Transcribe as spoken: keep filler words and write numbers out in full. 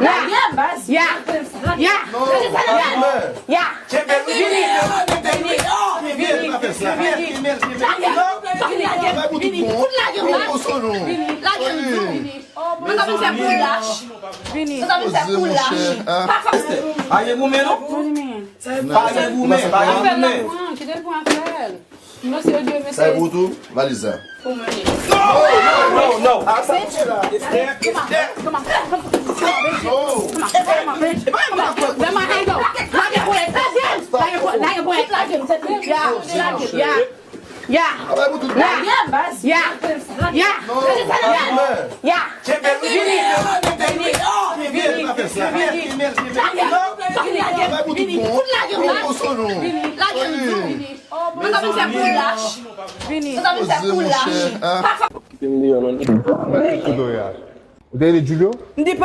Lage m, baz. Ya. Ya. Ya. Vini. Vini. Vini. Vini. Lage m. Vini. Fout lage m la. Vini. Lage m. Vini. Mezanmi, se pou lach. Vini. Mezanmi, se pou lach. Pa fè. Pa gen goumen, non? Pa gen goumen, pa gen goumen. Kite l pran fè l. Mesye, Dye, mesye. Sa e pou tou? Valiz la. Pou mwen. No, no, no, no. Step, step. Lage ponyèt. Lage ponyèt. Lage ponyèt. Ya, ya, ya. Lage m, baz. Ya. Ya. Ya. Vini. Vini. Vini. Vini. Vini. Lage m. Vini. Fout lage m la. Vini. Lage m. Vini. Mezanmi, se pou lach. Vini. Mezanmi, se pou lach. Pa fè. Kite m deyò, non. Ou te rele Julio? M di pa